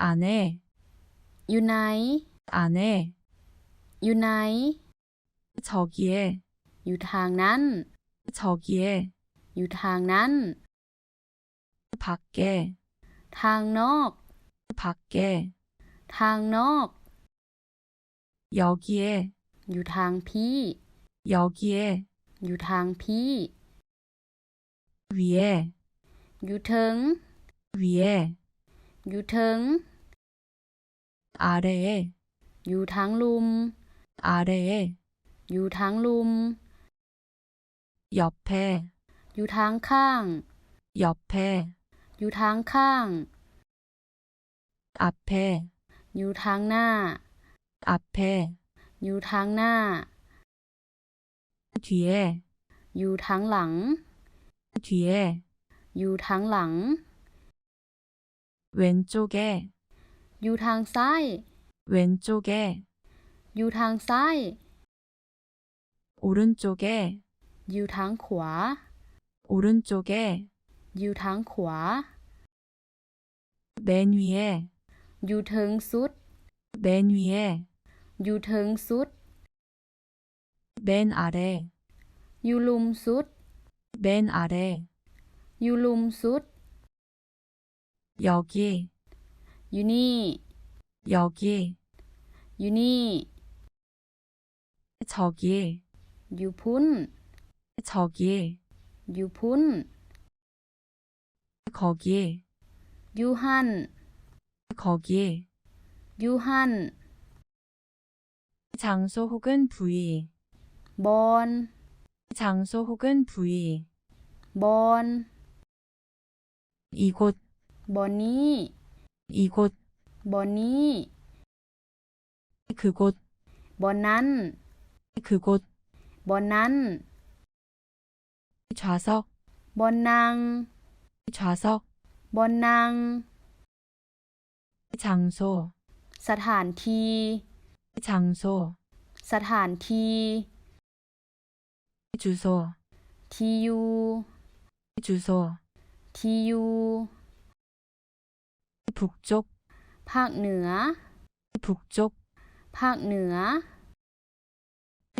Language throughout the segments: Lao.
안에. ຢູ່ໃນ. 안에. ຢູ່ໃນ. 저기에. ຢູ່ທາງນັ້ນ. 저기에. ຢູ່ທາງນັ້ນ. 밖에. ທາງນອກ. 밖에. ທາງນອກ. 여기에. ຢູ່ທາງພີ້. 여기에. ຢູ່ທາງພີ້. 위에. ຢູ່ເທິງ. 위에. ຢູ່ເທິງ. 아래에. ຢູ່ທາງລຸ່ມ. 아래에. ຢູ່ທາງລຸ່ມ. 옆에. ຢູ່ທາງຂ້າງ. 옆에. ຢູ່ທາງຂ້າງ. 앞에. ຢູ່ທາງໜ້າ. 앞에. ຢູ່ທາງໜ້າ. 뒤에. ຢູ່ທາງຫຼັງ. 뒤에. ຢູ່ທາງຫຼັງ. 왼쪽에. ຢູ່ທາງຊ້າຍ. 왼쪽에. ຢູ່ທາງຊ້າຍ. 오른쪽에. ຢູ່ທາງຂວາ. 오른쪽에. ຢູ່ທາງຂວາ. 맨 위에. ຢູ່ເທິງສຸດ. 맨 위에. ຢູ່ເທິງສຸດ. 맨 아래. ຢູ່ລຸ່ມສຸດ. 맨 아래. ຢູ່ລຸ່ມສຸດ. 여기. ຢູ່ນີ້. 여기. ຢູ່ນີ້. 저기. ຢູ່ພຸ້ນ. 저기. ຢູ່ພຸ້ນ. 거기. ຢູ່ຫັ້ນ. 거기. ຢູ່ຫັ້ນ. 장소 혹은 부위. ບ່ອນ. 장소 혹은 부위. ບ່ອນ. 이곳. ບ່ອນນີ້. 이곳. ບ່ອນນີ້. 그곳. ບ່ອນນັ້ນ. 그곳. ບ່ອນນັ້ນ. 좌석. ບ່ອນນັ່ງ. 좌석. ບ່ອນນັ່ງ. 장소. ສະຖານທີ່. 장소. ສະຖານທີ່. 주소. ທີ່ຢູ່. 주소. ທີ່ຢູ່. 북쪽. ພາກເໜືອ. 북쪽. ພາກເໜືອ.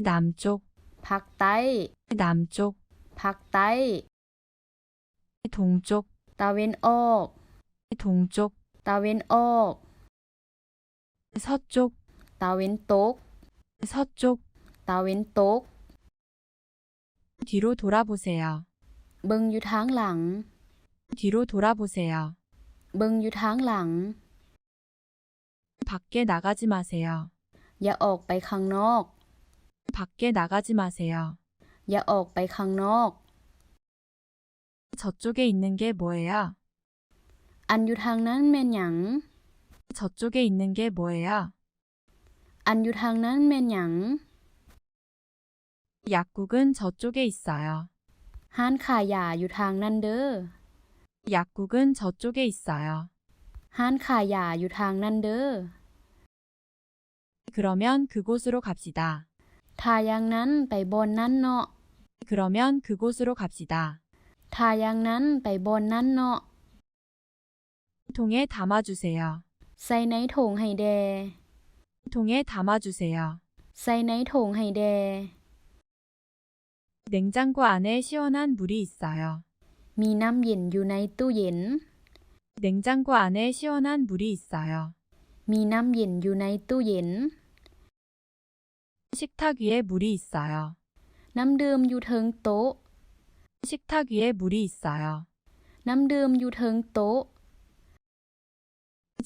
남쪽. ພາກໃຕ້. 남쪽. ພາກໃຕ້. 동쪽. ຕາເວັນອອກ. 동쪽. ຕາເວັນອອກ. 서쪽. ຕາເວັນຕົກ. 서쪽. ຕາເວັນຕົກ. 뒤로 돌아보세요. ເບິ່ງຢູ່ທາງຫຼັງ. 뒤로 돌아보세요. ເບິ່ງຢູ່ທາງຫຼັງ. 밖에 나가지 마세요. ຢ່າອອກໄປຂ້າງນອກ. 밖에 나가지 마세요. ຢ່າອອກໄປຂ້າງນອກ. 저쪽에 있는 게 뭐예요? ອັນຢູ່ທາງນັ້ນແມ່ນຫຍັງ? 저쪽에 있는 게 뭐예요? ອັນຢູ່ທາງນັ້ນແມ່ນຫຍັງ? 약국은 저쪽에 있어요. ຮ້ານຂາຍຢາຢູ່ທາງນັ້ນເດີ້. 약국은 저쪽에 있어요. ຮ້ານຂາຍຢາຢູ່ທາງນັ້ນເດີ້. 그러면 그곳으로 갑시다. ຖ້າຢ່າງນັ້ນໄປບ່ອນນັ້ນເນາະ. 그러면 그곳으로 갑시다. ຖ້າຢ່າງນັ້ນໄປບ່ອນນັ້ນເນາະ. 통에 담아주세요. ໃສ່ໃນຖົງໃຫ້ແດ່. 통에 담아주세요. ໃສ່ໃນຖົງໃຫ້ແດ່. 냉장고 안에 시원한 물이 있어요. ມີນ້ຳເຢັນຢູ່ໃນຕູ້ເຢັນ. 냉장고 안에 시원한 물이 있어요. ມີນ້ຳເຢັນຢູ່ໃນຕູ້ເຢັນ. 식탁 위에 물이 있어요. ນ້ຳດື່ມຢູ່ເທິງໂຕະ. 식탁 위에 물이 있어요. ນ້ຳດື່ມຢູ່ເທິງໂຕະ.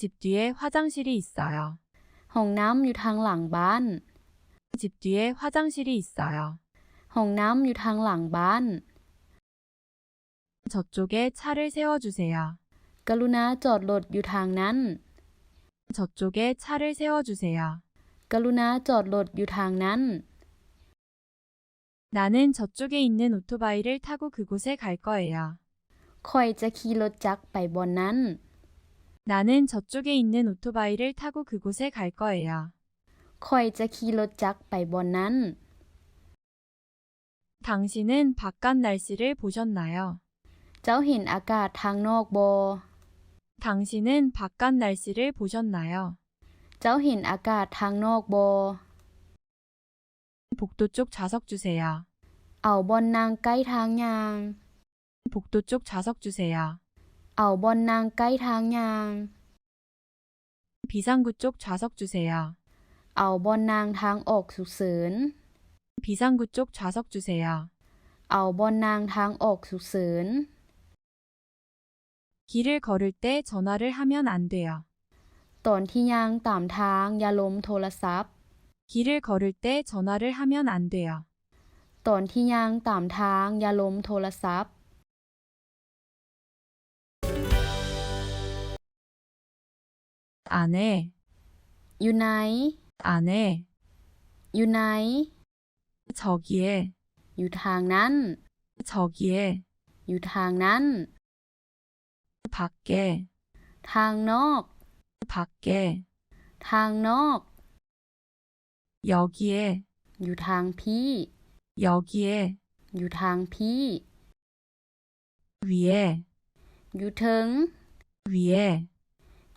집 뒤에 화장실이 있어요. ຫ້ອງນ້ຳຢູ່ທາງຫຼັງບ້ານ. 집 뒤에 화장실이 있어요. ຫ້ອງນ້ຳຢູ່ທາງຫຼັງບ້ານ. 저쪽에 차를 세워주세요. ກະລຸນາຈອດລົດຢູ່ທາງນັ້ນ. 저쪽에 차를 세워주세요. ກະລຸນາຈອດລົດຢູ່ທາງນັ້ນ. 나는 저쪽에 있는 오토바이를 타고 그곳에 갈 거예요. ຂ້ອຍຈະຂີ່ລົດຈັກໄປບ່ອນນັ້ນ. 나는 저쪽에 있는 오토바이를 타고 그곳에 갈 거예요. ຂ້ອຍຈະຂີ່ລົດຈັກໄປບ່ອນນັ້ນ. 당신은 바깥 날씨를 보셨나요? ເຈົ້າເຫັນອາກາດທາງນອກບໍ່? 당신은 바깥 날씨를 보셨나요? ເຈົ້າເຫັນອາກາດທາງນອກບໍ່? 복도 쪽 좌석 주세요. ເອົາບ່ອນນັ່ງໃກ້ທາງຍ່າງ. 복도 쪽 좌석 주세요. ເອົາບ່ອນນັ່ງໃກ້ທາງຍ່າງ. 비상구 쪽 좌석 주세요. ເອົາບ່ອນນັ່ງທາງອອກສຸກເສີນ. 비상구 쪽 좌석 주세요. ເອົາບ່ອນນັ່ງທາງອອກສຸກເສີນ. 길을 걸을 때 전화를 하면 안 돼요. ຕອນທີ່ຍ່າງຕາມທາງ ຢ່າລົມໂທລະສັບ. 길을 걸을 때 전화를 하면 안 돼요. ຕອນທີ່ຍ່າງຕາມທາງ ຢ່າລົມໂທລະສັບ. 안에. ຢູ່ໃນ. 안에. ຢູ່ໃນ. 저기에. ຢູ່ທາງນັ້ນ. 저기에. ຢູ່ທາງນັ້ນ. 밖에. ທາງນອກ. 밖에. ທາງນອກ. 여기에. ຢູ່ທາງພີ້. 여기에. ຢູ່ທາງພີ້. 위에. ຢູ່ເທິງ. 위에.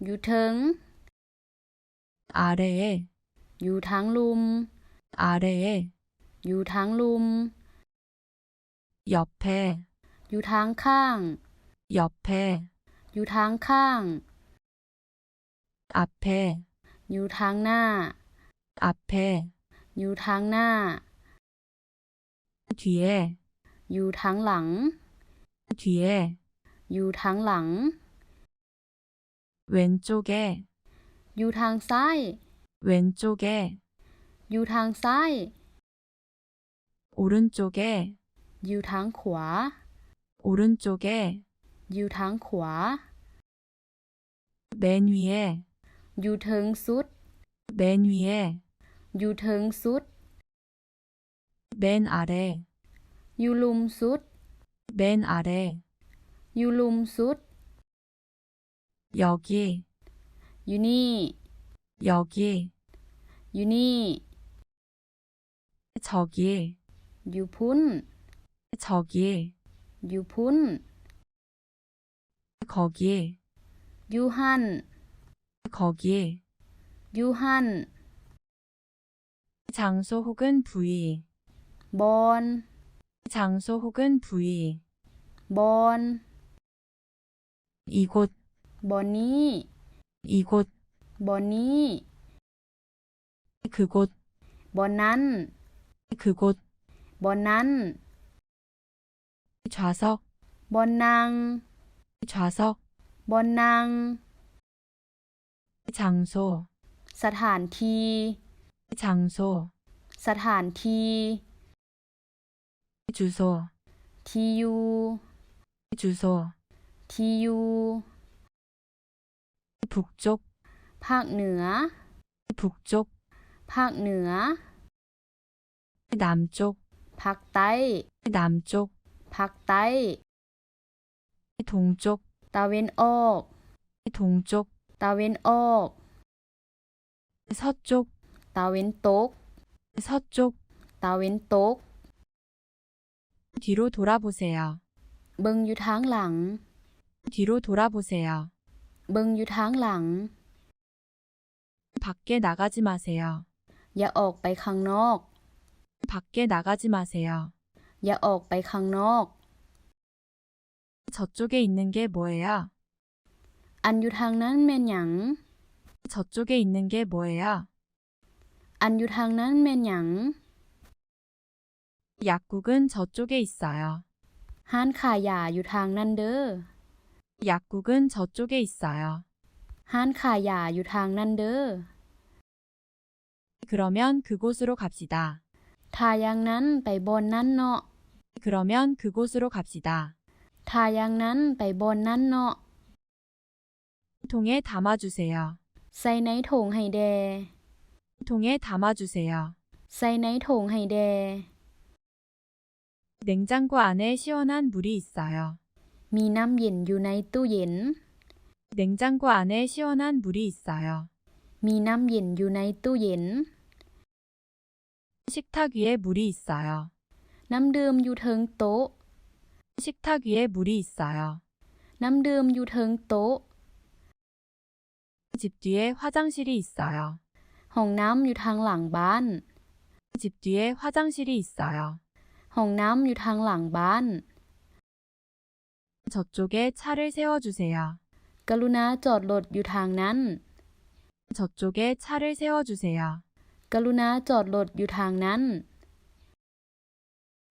ຢູ່ເທິງ. 아래에. ຢູ່ທາງລຸ່ມ. 아래에. ຢູ່ທາງລຸ່ມ. 옆에. ຢູ່ທາງຂ້າງ. 옆에. ຢູ່ທາງຂ້າງ. 앞에. ຢູ່ທາງໜ້າ. 앞에. ຢູ່ທາງໜ້າ. 뒤에. ຢູ່ທາງຫຼັງ. 뒤에. ຢູ່ທາງຫຼັງ. 왼쪽에. ຢູ່ທາງຊ້າຍ. 왼쪽에. ຢູ່ທາງຊ້າຍ. 오른쪽에. ຢູ່ທາງຂວາ. 오른쪽에. ຢູ່ທາງຂວາ. 맨 위에. ຢູ່ເທິງສຸດ. 맨 위에. ຢູ່ເທິງສຸດ. 맨 아래. ຢູ່ລຸ່ມສຸດ. 맨 아래. ຢູ່ລຸ່ມສຸດ. 여기. ຢູ່ນີ້. 여기. ຢູ່ນີ້. 저기. ຢູ່ພຸ້ນ. 저기. ຢູ່ພຸ້ນ. 거기. ຢູ່ຫັ້ນ. 거기. ຢູ່ຫັ້ນ. 장소 혹은 부위. ບ່ອນ. 장소 혹은 부위. ບ່ອນ. 이곳. ບ່ອນນີ້. 이곳. ບ່ອນນີ້. 그곳. ບ່ອນນັ້ນ. 그곳. ບ່ອນນັ້ນ. 좌석. ບ່ອນນັ່ງ. 좌석. ບ່ອນນັ່ງ. 장소. ສະຖານທີ່. 장소. ສະຖານທີ່. 주소. ທີ່ຢູ່. 주소. ທີ່ຢູ່. 북쪽. ພາກເໜືອ. 북쪽. ພາກເໜືອ. 남쪽. ພາກໃຕ້. 남쪽. ພາກໃຕ້. 동쪽. ຕາເວັນອອກ. 동쪽. ຕາເວັນອອກ. 서쪽. ຕາເວັນຕົກ. 서쪽. ຕາເວັນຕົກ. 뒤로 돌아보세요. ເບິ່ງຢູ່ທາງຫຼັງ. 뒤로 돌아보세요. ເບິ່ງຢູ່ທາງຫຼັງ. 밖에 나가지 마세요. ຢ່າອອກໄປຂ້າງນອກ. 밖에 나가지 마세요. ຢ່າອອກໄປຂ້າງນອກ. 저쪽에 있는 게 뭐예요? ອັນຢູ່ທາງນັ້ນແມ່ນຫຍັງ? 저쪽에 있는 게 뭐예요? ອັນຢູ່ທາງນັ້ນແມ່ນຫຍັງ? 약국은 저쪽에 있어요. ຮ້ານຂາຍຢາຢູ່ທາງນັ້ນເດີ້. 약국은 저쪽에 있어요. ຮ້ານຂາຍຢາຢູ່ທາງນັ້ນເດີ້. 그러면 그곳으로 갑시다. ຖ້າຢ່າງນັ້ນໄປບ່ອນນັ້ນເນາະ. 그러면 그곳으로 갑시다. ຖ້າຢ່າງນັ້ນໄປບ່ອນນັ້ນເນາະ. 통에 담아주세요. ໃສ່ໃນຖົງໃຫ້ແດ່. 통에 담아주세요. ໃສ່ໃນຖົງໃຫ້ແດ່. 냉장고 안에 시원한 물이 있어요. ມີນ້ຳເຢັນຢູ່ໃນຕູ້ເຢັນ. 냉장고 안에 시원한 물이 있어요. ມີນ້ຳເຢັນຢູ່ໃນຕູ້ເຢັນ. 식탁 위에 물이 있어요. ນ້ຳດື່ມຢູ່ເທິງໂຕະ. 식탁 위에 물이 있어요. ນ້ຳດື່ມຢູ່ເທິງໂຕະ. 집 뒤에 화장실이 있어요. ຫ້ອງນ້ຳຢູ່ທາງຫຼັງບ້ານ. 집 뒤에 화장실이 있어요. ຫ້ອງນ້ຳຢູ່ທາງຫຼັງບ້ານ. 저쪽에 차를 세워주세요. ກະລຸນາຈອດລົດຢູ່ທາງນັ້ນ. 저쪽에 차를 세워주세요. ກະລຸນາຈອດລົດຢູ່ທາງນັ້ນ.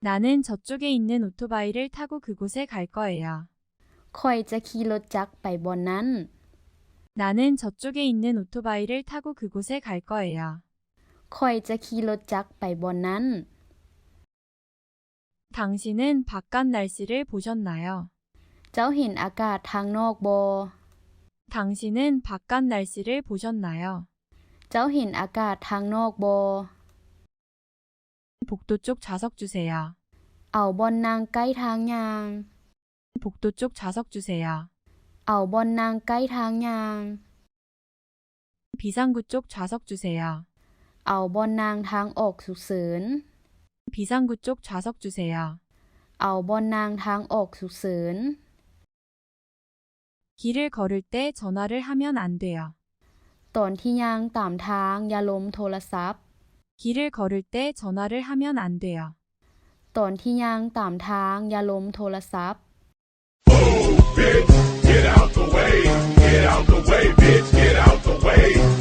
나는 저쪽에 있는 오토바이를 타고 그곳에 갈 거예요. ຂ້ອຍຈະຂີ່ລົດຈັກໄປບ່ອນນັ້ນ. 나는 저쪽에 있는 오토바이를 타고 그곳에 갈 거예요. ຂ້ອຍຈະຂີ່ລົດຈັກໄປບ່ອນນັ້ນ. 당신은 바깥 날씨를 보셨나요? ເຈົ້າເຫັນອາກາດທາງນອກບໍ່? 당신은 바깥 날씨를 보셨나요? ເຈົ້າເຫັນອາກາດທາງນອກບໍ່? 복도 쪽 좌석 주세요. ເອົາບ່ອນນັ່ງໃກ້ທາງຍ່າງ. 복도 쪽 좌석 주세요. ເອົາບ່ອນນັ່ງໃກ້ທາງຍ່າງ. 비상구 쪽 좌석 주세요. ເອົາບ່ອນນັ່ງທາງອອກສຸກເສີນ. 비상구 쪽 좌석 주세요. ເອົາບ່ອນນັ່ງທາງອອກສຸກເສີນ. 길을 걸을 때 전화를 하면 안 돼요. ຕອນທີ່ຍ່າງຕາມທາງ ຢ່າລົມໂທລະສັບ. 길을 걸을 때 전화를 하면 안 돼요. ຕອນທີ່ຍ່າງຕາມທາງ ຢ່າລົມໂທລະສັບ. Move, bitch, get out the way. Get out the way, bitch, get out the way.